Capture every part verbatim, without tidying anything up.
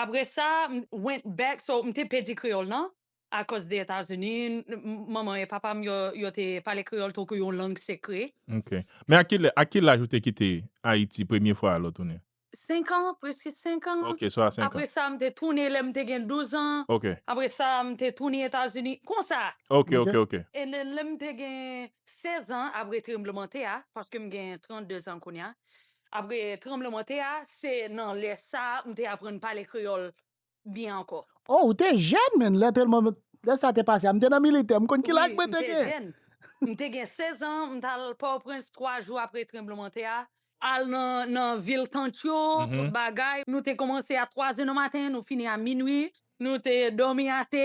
Apre sa, m went back, so m te pèdi kreyòl lan. Akoz de Etazini, m- manman e papa m yo, yo te pale kreyòl tankou yon lang sekre. Ok. Men a ki lè- a ki laj ou te kite Ayiti premye fwa a lè w tounen? Senk an, preske senk an. Ok, so a senk an. Apre sa, m te tounen lè m te gen douz an. Ok. Apre sa, m te tounen Etazini. Konsa. Ok, ok, ok. And then lè m te gen sèz an, apre tranblemanntè a, paske m gen trannde zan kounye a. Apre tranblemanntè a, se nan lè sa a, m te aprann pale kreyòl byen ankò. Oh, ou te jèn, men, lè telman, lè sa te pase a. M te nan militè, m konn ki laj mwen te gen. M te gen sèz an, m t al Pòtoprens twa jou apre tranblemanntè a. Al nan, nan vil tant yo, tout bagay. Nou te kòmanse a twa zè nan maten, nou fini a minwi. Nou te dòmi atè,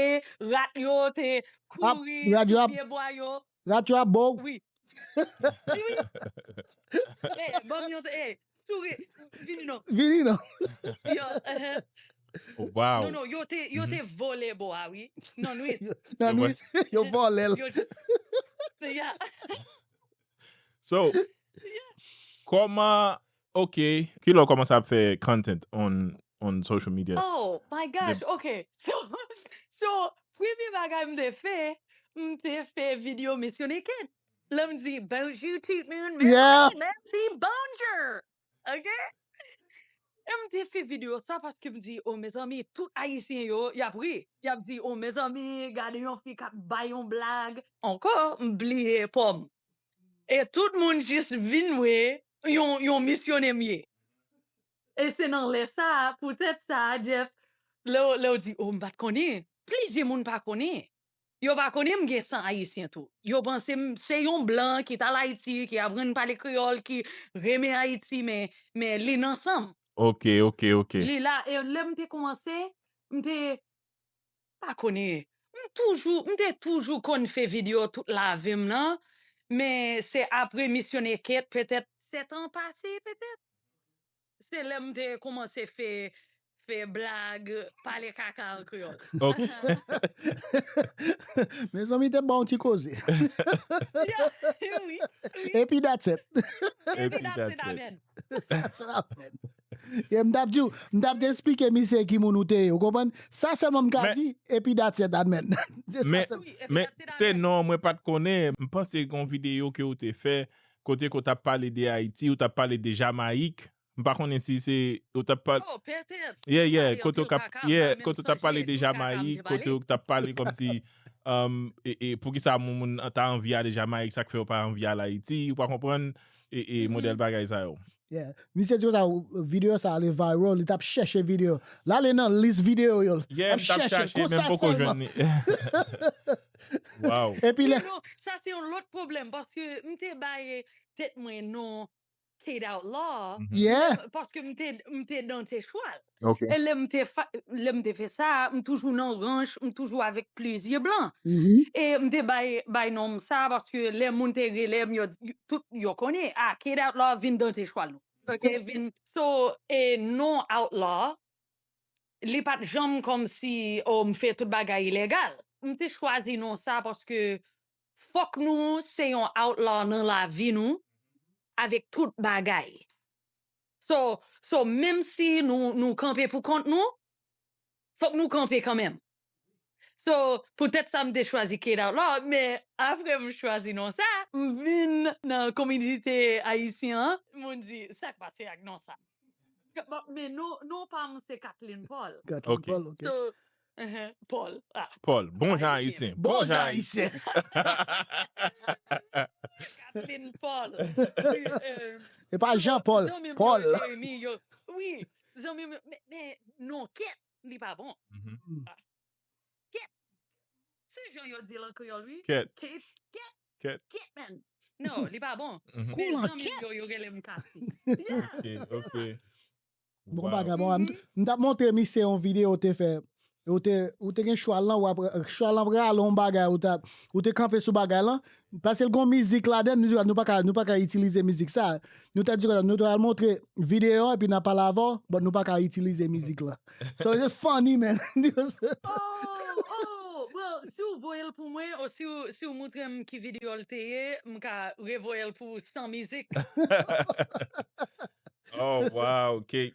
rat yo te kouri sou pye bwa yo. Rat yo ap bo w. Wi. Wi, wi. Eh, ban m yon, eh, souri, vini non. Vini non. Yo, eh, Oh, wow. Non, non, yo te, yo te vole bo a, wi. Nan nwit. Nan nwit, yo vole l. Yo, yeah. So, kòman, ok, ki lè w kòmanse ap fè content on, on social media? Oh my gosh, ok. So, so premye bagay m te fè, m te fè videyo misyone kèt. Lè m di, "Bonjour tout moun, Yeah. Merci, bonjour." Ok? E m te fè videyo sa paske m di, "Oh, mezanmi, tout Ayisyen yo, y ap ri." Y ap di, "Oh, mezanmi, gade yon fi k ap bay yon blag." Ankò, m bliye pòm. E tout moun jis vin wè yon, yon misyone m ye. E se nan lè sa a, poutèt sa a, Jeff, lè w, lè w di, "Oh, m pa t konnen." Plizyè moun pa konnen. Yo pa konnen m gen san ayisyen tou. Yo panse m se yon blan ki t al Ayiti, ki aprann pale kreyòl, ki renmen Ayiti, men, men li nan san m. Ok, ok, ok. Li la, e lè m te kòmanse, m te pa konnen. M toujou, m te toujou konn fè videyo tout lavi m nan, men se apre misyone kèt, petèt sèt an pase, petèt. Se lè m te kòmanse fè, fè blag, pale kaka an kreyòl. Ok. Mezanmi, te ba yon ti koze. Yeah, wi, wi. Epi that's it. Epi that's it, amen. That's it, amen. Yeah, m t ap di w, m t ap te eksplike misye ki moun ou te ye, ou konprann? Sa sèlman m ka Men- di, epi that's it, amen. Se sa Men, sèl- Wi, epi men that's it, se amen. Non, mwen pa t konnen. M panse gen yon videyo ke w te fè, kote ke w t ap pale de Ayiti, ou t ap pale de Jamayik. M pa konnen si se, ou t ap pale. Oh, petèt. Yeah, yeah, Pale kote w anpil t ap, kaka, yeah, pa menm kote w t ap, sonje pale de tout kaka m Jamayik, te kote pale. w t ap pale kòmsi, um, e, e, poukisa moun, moun ta anvi ale Jamayik, sa k fè yo pa anvi ale Ayiti, ou pa konprann, e, e, Mhm. Modèl bagay sa yo. Yeah. Misye di konsa, videyo sa ale viral, li t ap chèche videyo. L ale nan lis videyo yo. L Yeah, ap m t ap chèche l, chache, men konsa m poko sèlman. Jwenn li. Wow. Epi lè Non, sa se yon lòt pwoblèm, paske m te bay tèt mwen non Kate Outlaw, Mhm. Yeah. paske m te, m te dante chwal. Ok. E lè m te, fa- lè m te fè sa, m toujou nan ranch, m toujou avèk plizyè blan. Mhm. E m te bay, bay non m sa, paske lè moun te rele m, yo, tout, yo konnen, ah, Kate Outlaw vin dante chwal nou. Ok, vin, so, e non Outlaw, li pa t janm kòmsi, oh, m fè tout bagay ilegal. M te chwazi non sa paske fòk nou se yon outlaw nan lavi nou avèk tout bagay. So, so menm si nou, nou kanpe pou kont nou, fòk nou kanpe kanmenm. So, poutèt sa m te chwazi Kate Outlaw, men apre m chwazi non sa, m vin nan kominote ayisyen an, moun di, "Sa k pase ak non sa?" Bon, men non, non pa m se Kathleen Paul. Kathleen Ok. Paul, ok. So, uh-huh, Paul. Ah, Paul, bon jan Ayisyen. Ayisyen. Bon jan Ayisyen. Kathleen Paul. Wi, euh, E pa Jean Paul, zanmi m yo, Paul. Jeremy yo. Wi, zanmi m yo, men, men non, Kate, li pa bon. Mhm. Kate. Se jan yo di l an kreyòl, wi. Kèt. Kate, Kate, Kèt. Kate, man. Non, li pa bon. Mhm. Men Cool an zanmi m Kate. yo, yo rele m Kathleen. Yeah. Ok, ok. Bon Wow. bagay, bon, m, Mhm. m t ap montre misye yon videyo ou te fè. Ou te, ou te gen chwal lan, w ap, chwal lan ap rale yon bagay, ou t ap, ou te kanpe sou bagay lan. Paske l gon mizik ladan, nou, nou pa ka, nou pa ka itilize mizik sa. Nou ta di konsa, nou ta al montre videyo an, epi n a pale avè w, but nou pa ka itilize mizik lan. So, it's funny, man. Oh, oh, well, si w voye l pou mwen, ou si w, si w montre m ki videyo l te ye, m ka revoye l pou w san mizik. Oh, wow, ok.